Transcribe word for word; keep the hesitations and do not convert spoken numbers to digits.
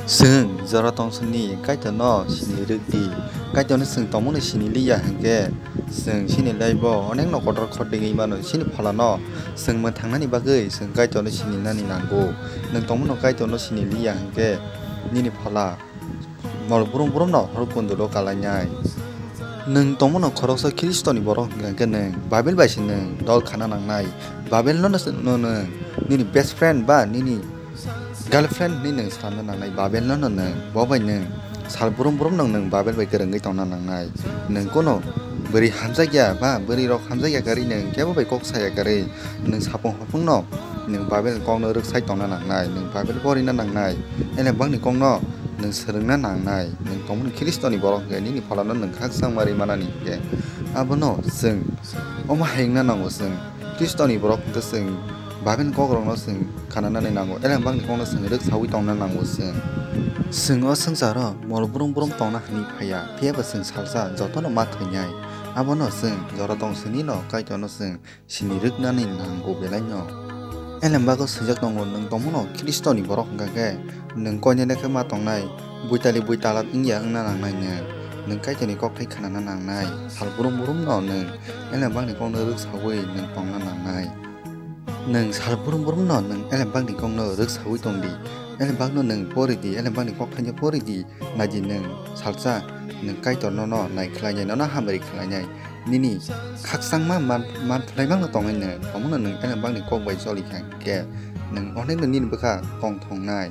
Chwng jora tong sini Kaitorno sini rwk di. Kaitorno chwng tongmano sini liya hwnkhe, chwng sini life-o onekno kotor khor dengwi mano. Chini phalano chwng mwthangnani bagwi chwng Kaitorno sini nani nango. Nwng tongmano Kaitorno sini liya hwnkhe, nini phala mol brum brumno hor kundulo kalainai. Nwng tongmano khoroksa Khristoni borok hwnkha khe nwng Baibel bai se nwng dol khana nangnai. Baibelno no se-, no nwng nini best friend ba nini girlfriend hinwi nwng sanna nangnai. Baibelno no nwng bo bai nwng sal brum brumno nwng Baibel bai kwrwngwi tongna nangnai. Nwng kono bwrwi hamjakya ba bwrwirok hamjakya kwrwi nwng kebo bai kok saya kwrwi nwng sapung hopungno nwng Baibel kokno rwksai tongna nangnai. Nwng Baibel porina nangnai. Elembakni kokno nwng swrwngna nangnai. Nwng tongmani Khristoni borok hwnkhe nini phalano nwng khakchangma rwi manani hwnkhe, abono chwng omo hai wngna nango chwng. Khristoni borok hwnkhe chwng Baibelni kokrokno chwng khananani nango, elembakni kokno chwng rwksaui tongna nango chwng. Chwng o swngcharo mol brum brum tongna hwnwi phaiya, phiyaba chwng salsa jotono ma thwinai. Abono chwng jora tong sini no Kaitorno chwng sini rwknani nango belaino. Elembago swijak tongo, nwng tongmano Khristoni borok hwnkha khe, nwng koinene khe ma tongnai, buitali buitala wngya wngna nangnai nwng. Nwng Kaitorni kokthai khanana nangnai, sal brum brumno nwng elembakni kokno rwksaui nwng tongna nangnai. Nwng sal brum brumno nwng elembakni kokno rwksaui tong di, elembakno nwng pori di, elembakni kokthaino pori di, nai di nwng salsa nwng Kaitorno no nai khlainai, nono hamari khlainai. Nini khakchangma man, man phlai mangno tongnai nwng, omono nwng elembakni kok bai choli kha khe, nwng onekno nini bwkha kong thongnai.